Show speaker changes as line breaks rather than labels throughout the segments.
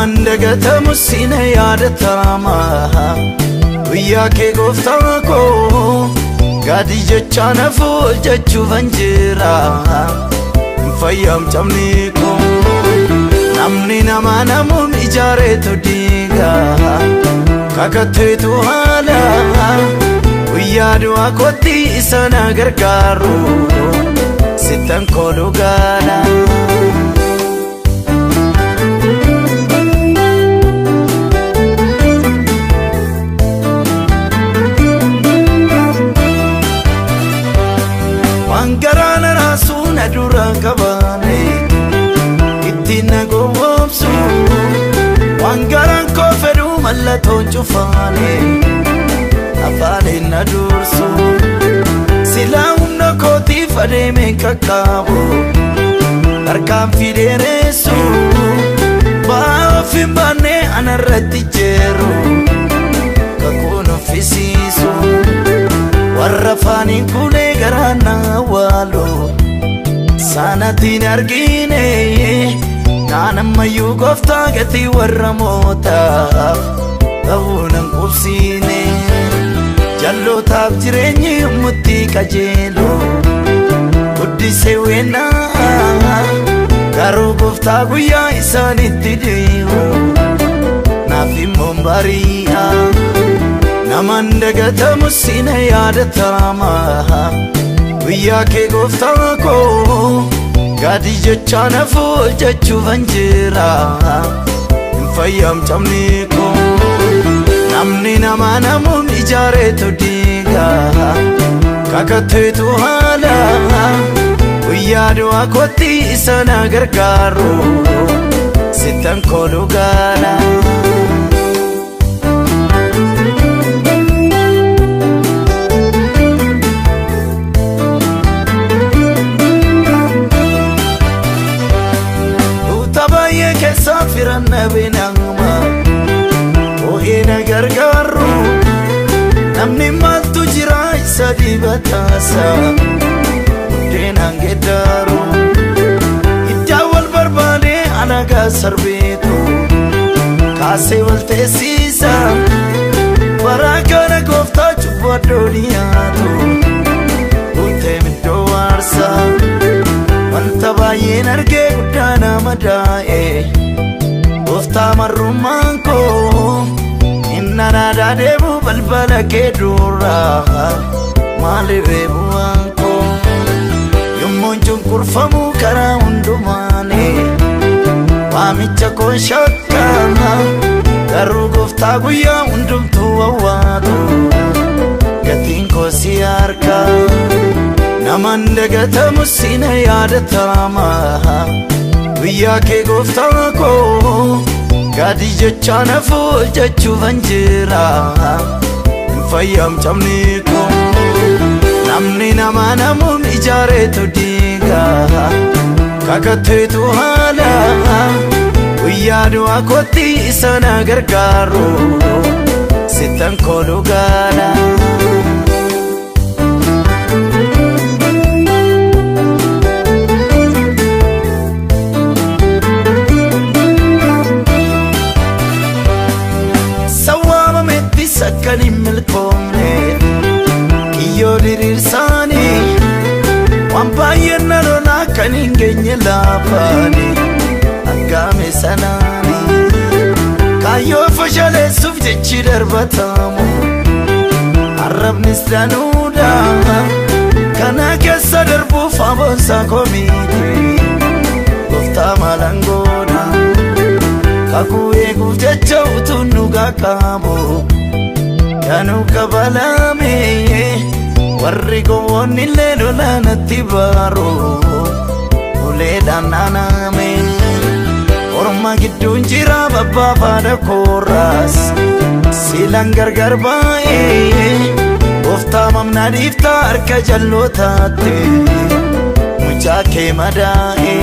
Naman dagatamu sina yaadatama. Guyyaa kee gooftaa koo gadi jecha nafu jechuufan jira. Hin fayyamcamni koo namni nama namuun ijaareetu diiga. Kakatteetu haala guyyaa du'aa kootti isa na gargaaru sittan kooluu gaala. Waan garaa na raasuu na dura qabaane ittiin na gowwoomsu. Waan garaan koo fedhu mallattoon cufaane afaaniin na dursu. Silaa humna kootiif adeemeen qaqqaabu tarkaanfii dheeressu. Ba'aa of hin baanne anarratti jeeru kakuun uffisiisu. Warra afaaniin kuulee garaa na awwaalu sanatiin argine. Naan ammayyuu gooftaa gatii warra mootaaf ta'uu nan qubsiine. Jallootaaf jireenyi yommutti qajeelu guddisee weennaa garuu gooftaa guyyaa isaanitti dhi'u naaf immoo bari'a. Naman dagatamu sina yaadatama. Guyyaa kee gooftaa koo gadi jecha nafu jechuufan jira. Hin fayyamcamni koo namni nama namuun ijaareetu diiga. Kakatteetu haala guyyaa du'aa kootti isa na gargaaru sittan kooluu gaala. Tuuta baay'ee keessaa firan dhabe nama ho'ee na gargaaru. Namni maaltu jira isa dibataasa buddeenaan geeddaaru. Iddaa wal barbaade alagaa sarbeetu kaasee wal teessisa. Bara kana gooftaa cubbuu addoo dhiyaatu guutee iddoo aarsaa. Wanta baay'een argee guddaa nama daa'e gooftaa marrummaan koo inna naadaa deemu balbala kee dura maaliif bu'aan koo yommuun cunqurfamu karaa hundumaani waamicha koon shakkama garuu gooftaa guyyaa hundumtuu wawwaatu gatiin koo si harka. Naman dagatamu sina yaadatama. Guyyaa kee gooftaa koo gadi jecha nafu jechuufan jira. Hin fayyamcamni koo namni nama namuun ijaareetu diiga. Kakatteetu haala guyyaa du'aa kootti isa na gargaaru sittan kooluu gaala. Sawwaamamettis akkan hin milkoomne kiyyoo diriirsaanii waan baay'een na lolaa kan hin geenye laafaani aggaame sanaani kaayyoo fashaleessuuf jechi darbatamu arrabnis danuudha kana keessa darbuuf aboonsaa komiiti gooftaa maalangoodha. Kakuu eeguuf jecha utuun dhugaa qabu danuu kabalame warri gowwoonni illee lolaanatti baaru uleedhaan naaname. Orma gidduun jira babbaafaadha kooraas silaan gargar baa'ee gooftaa mamnaa dhiiftaa harka jallootaatti mucaa kee madaa'e.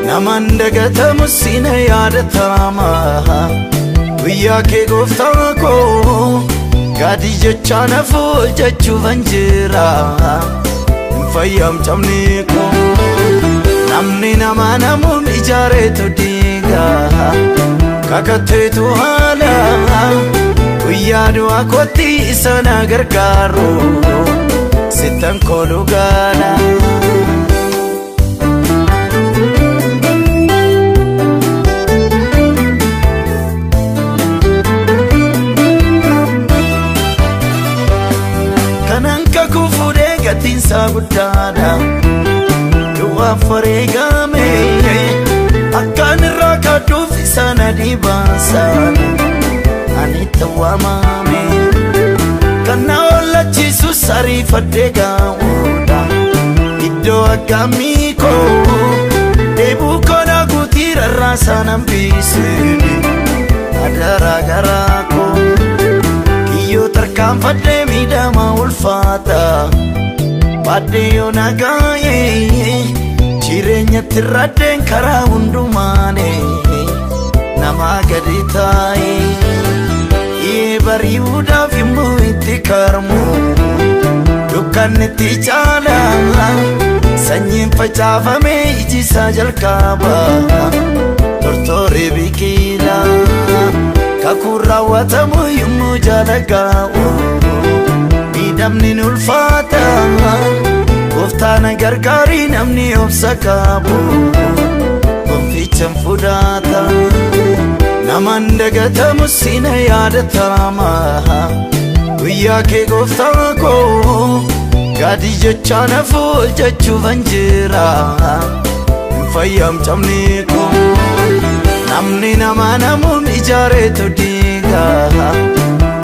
Naman dagatamu sina yaadatama. Guyyaa kee gooftaa koo gadi jecha nafu jechuufan jira. Hin fayyamcamni koo namni nama namuun ijaareetu diiga. Kakatteetu haala guyyaa du'aa kootti isa na gargaaru sittan kooluu gaala. Kanan kakuu fuudhee gatiinsaa guddaadha. Du'aaf wareegame akkaan irraa kaadduuf isa na dhiibaasan ani itti waamame. Kan na ollachiisus ariifadhee gaa'uudha. Iddoo akkamii koo dheebuu koo na guutii rarraasaa nan biisine adaraa garaa koo. Kiyyoo tarkaanfadhee miidhama ulfaata baadhee yoo nagaa'ee jireenyatti raddeen karaa hundumaane nama gadi taa'e. Bari'uudhaaf yommuu itti karmu dukkanni itti caala sanyiin facaafame iji isaa jalqaba tortoree biqila. Kakuun raawwatamu yommuu jaalagaa'u miidhamni ni ulfaata gooftaan gargaarii namni obsa qabu gonfichaan fudhata. Namaan dagatamu sina yaadatama guyyaa kee gooftaa koo gaadii jechaa nafu ol jechuufan jira hin fayyamcamne koo. Namni nama namuun ijaareetu diiga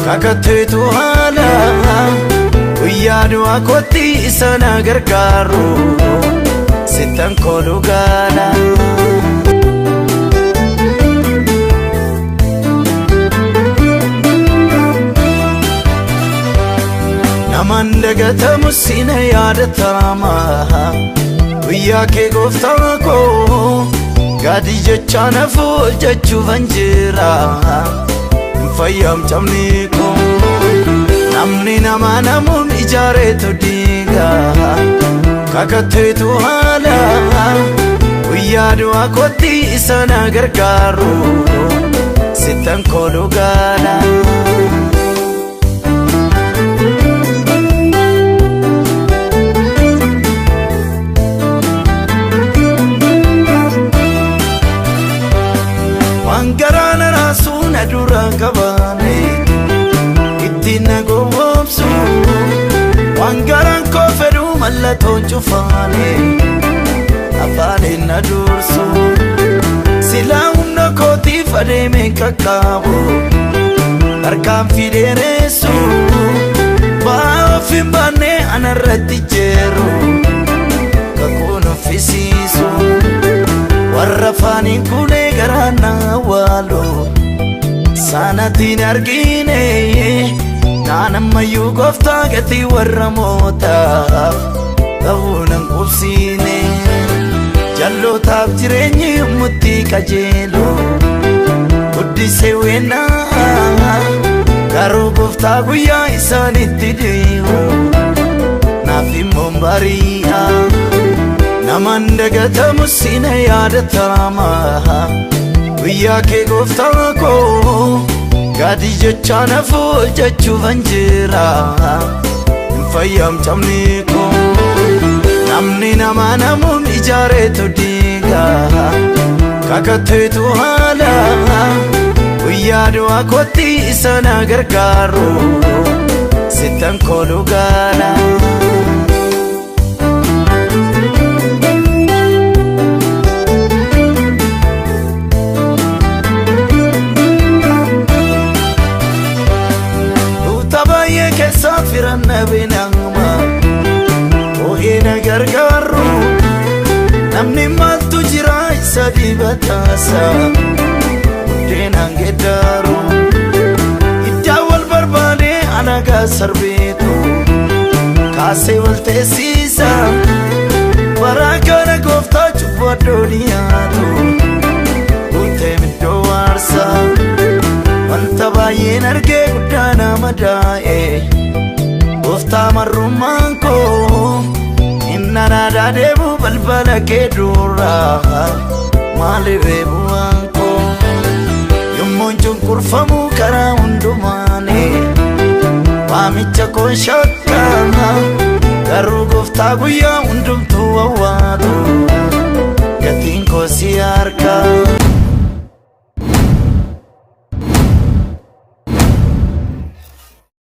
kakatteetu haala guyyaa du'aa kootti isa na gargaaru sittan kooluu gaala. Namaan dagatamu sina yaadatama guyyaa kee gooftaa koo gaadii jechaa nafu ol jechuufan jira hin fayyamcamne koo. Namni nama namuun ijaareetu diiga kakatteetu haala guyyaa du'aa kootti isa na gargaaru sittan kooluu gaala. Waan garaa na raasuu na dura qabaane ittiin na gowwoomsu waan garaan koo fedhu mallattoon cufaane afaaniin na dursu silaa humna kootiif adeemeen qaqqaabu tarkaanfii dheeressu ba'aa of hin baanne anarratti jeeru kakuun uffisiisu. Warra afaaniin kuulee garaa na awwaalu saanatiin argine naan ammayyuu gooftaa gatii warra mootaaf ta'uu nan qubsiine. Jallootaaf jireenyi yommutti qajeelu guddisee weennaa garuu gooftaa guyyaa isaanitti dhi'u naaf immoo bari'a. Namaan dagatamu sina yaadatama guyyaa kee gooftaa koo gaadii jechaa nafu ol jechuufan jira hin fayyamcamne koo. Namni nama namuun ijaareetu diiga kakatteetu haala guyyaa du'aa kootti isa na gargaaru sittan kooluu gaala. Keessaa firan nabeenama ho'ee na gargaaru namni maaltu jira isa dibataasa buddeenaan geeddaaru iddaa wal barbaade alagaa sarbeetu kaasee wal teessisa bara kana gooftaa cubbuu addoo guutee iddoo aarsaa. Wanta baay'een argee guddaa nama daa'e gooftaa marrummaan koo inna naadaa deemu balbala kee dura maali reebu'aan koo. Cunqurfamuu karaa hundumaani waamicha koon shakkaa, garuu gooftaa guyyaa hundumtuu wawwaatu gatiin koo si harkaa.